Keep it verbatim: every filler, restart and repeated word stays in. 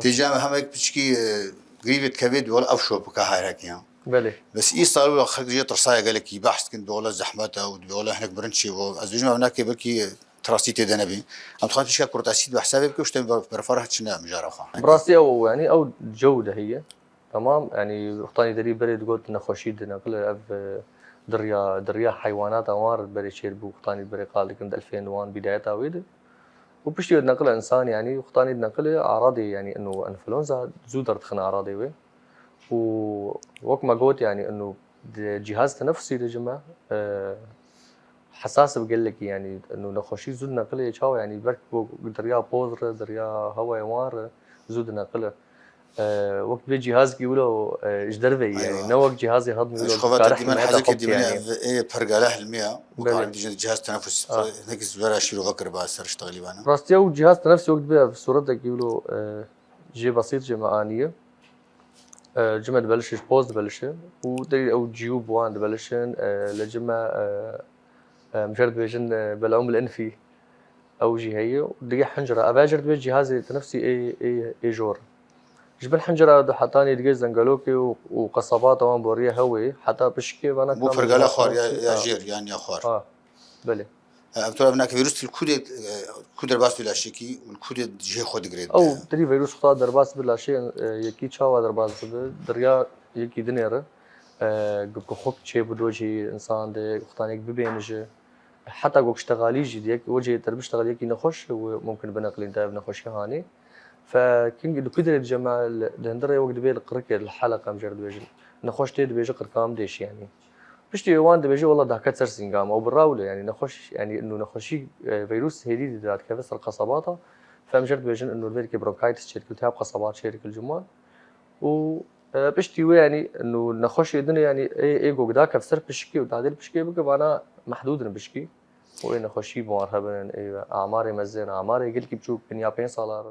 Têca me hemek piçkî, e, grîvê dikevê dibê wela ev şopika hayrekî ya. Belê. Bes îsal wela xelk jê tirsaya gelekî behs dikin, dibê wela zehmet e û dibê wela hinek birinçê bo. Ez dibêjim ev nake belkî, e, tirastî tê de nebî. Em dixwazin piçka kurtasî di behsa vê bike û ştem berfara çine mijara xwe. Bi rastî ew, yanî ew cew de heye. Tamam, yanî wextanî derî berê digot nexweşî dineqile ev, e, diriya, diriya heywanata wan re berê çêdibû, wextanî berê qal dikin di elfên wan bîdayeta wê de. Û piştî wê dineqile însan, yanî wextanî dineqile aradê, yanî ino enfluenza zû derdixine aradê wê. Û wek me got, yanî ino di cîhaz tenefusî de ji me, e, hesas bi gelekî, yanî ino nexweşî zû dineqile çawa, yanî belk bo diriya poz re, diriya hewayê wan re zû dineqile. E, wek bê cîhazekî wilo, e, ji derve yî, yanî Eywa. Ne wek cîhazê hedmî wilo Ji xwe ve dikare tedîmen himeta hezekê xwe bike, dibîne yanî. ev ê pergala hilmiya û Belê. karî dijin cihaz tenefus Ah. hinek vera şîrova kiriba ser ştexlî vana. Rastî ew cihaz tenefusî wek dibe sureteke wilo, e, jê besît jê me aniye. E, cime dibelişe, ji poz dibelişe û derî ew ciyû bi wan dibelişin, e, li cime, e, e, em jê re dibêjin, e, bel'um el-enfî. Ew jî heye. Digê hincira. Ev jê re dibê cihazê tenefusî ê, ê, ê jor. Ji bin hincira de hetanî digê zengelokê û, û qesabata wan boriye hewê, heta pişikê vana Bo kam pergala cihaz xwar ya, tenefusî, ya ha. Jêr yan ya xwar. Ha, belê. Ev tora binake vîrus li ku dê, e, ku derbas dê laşekî û li ku dê cihê xwe digirê. Ew derî vîrus xwe derbas bi laşê, e, yekî çawa derbas dibe? Diriya yekî dinê re, e, ku xwe çê bi dojî însan de, wextanêk bibêne jî. Heta gok ştexalî jî, yek wecê te biştexel yekî nexweş û mumkin bineqilîn te ev nexweşî hanê. Fe king li ku derê diceme li, di hundirê wek dibê li qirikê, li heleqa em jê re dibêjin. Nexweş tê dibêje qirka min dêşî, yanî. Piştî wan dibêje, wela dahket ser sînga me. Ew bi raw le, yanî nexweş, yanî ino nexweşî, e, vîrus hêdî dî dadikeve ser qesabata. Fe em jê re dibêjin, ino li vê dikê bronchitis çêdikil, tê ev qesabat çêdikil ji wan. Û, e, piştî wê, yanî ino nexweşê din e, yanî ê, ê gok dakev ser pişikê û tadê li pişikê bike, vana mehdûd in pişikî. Û ê nexweşî bi wan hebin, ê amarê mezin, amarê gelkî biçûk, bin ya pênc sala re.